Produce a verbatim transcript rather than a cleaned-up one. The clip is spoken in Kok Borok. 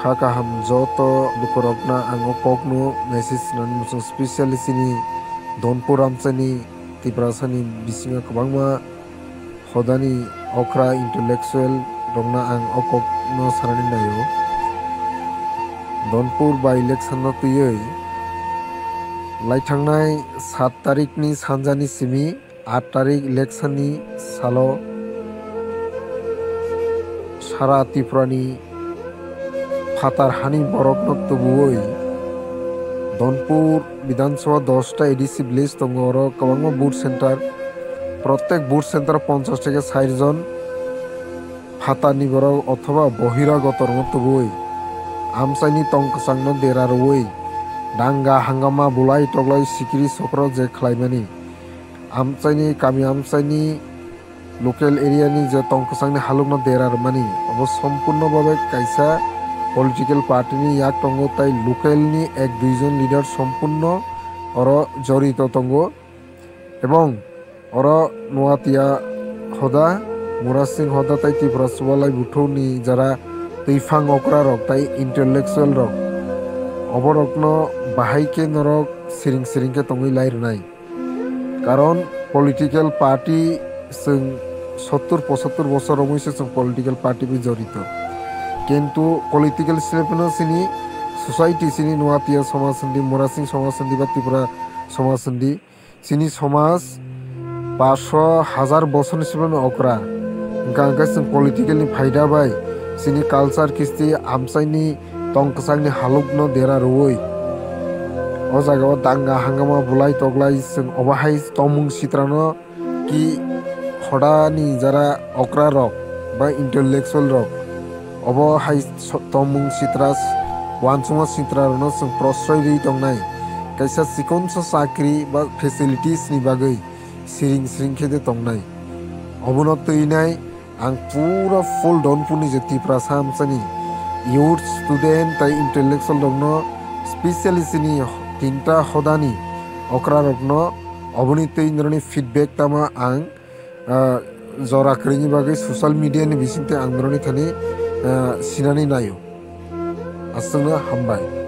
Kha kaham joto lukurokno ang o kokno message swnani muchung, specially chini Donpur Ramchani Tiprasani bisingo kwbangma hodani okra intellectual rokno ang o kokno sanani naio. Donpur by election no twiwi laithangnai sat tarikni sanjani simi aat tarik election ni salo sara Tripura ni phatar hani borok no tubuwi Donpur Bidhan Sabha dosta A D C village tongo, oro kwbangma vote center, protek vote center ponchash theke sait jon phatar ni borok othoba bohiragotor no tubuwi amchaini tong kwchang no dera rwui danga hangama bulai toglai sikiri sokro je khlaimani. Amchaini kami amchaini local area ni je tong kwchangni halukno dera rwmani, obo sompurno babe kaisa political party ni yak tongo, tai local ni ek dui jon leader sompurno oro jorito tongo. Ebong oro Nuatia Hoda, Murasing Hoda tai Tripura Subalai Buthung ni jara twiphang okra rok tai intellectual rok, oborokno bahai khe norok siring siring khe tongwi lai rwnai. Karon political party chwng sottur pochattur bosor romwi se chwng political party bai jorito. Kintu political sile phano chini society, chini Nuatia somaj hindi, Murasing somaj hindi ba Tripura somaj hindi, chini somaj paso hajar bosorni siphano okra. Hwnkha hwnkhe chwng political ni phaida bai chini culture, kisti, amchaini tong kwchangni halukno dera rwui o jagao danga hangama bulai toglai chwng obo hai tongmung sitrano ki hodani jara okra rok ba intellectual rok obo hai so-, tongmung sitra s-, uansukma sitra rokno chwng prosroi rwi tongnai, kaisa chikonsa chakri ba facilities ni bagwi siring siring khe de tongnai. Obono twinai ang pura full Donpurni je Tiprasa amchani youth, student tai intellectual rokno, specially chini tinta hodani okra rokno oboni twi noroni feedback tama ang, ah, jora kwrwini bagwi social media ni bisingtwi ang noroni thani, ah, sinani naio. Aswkno hambai.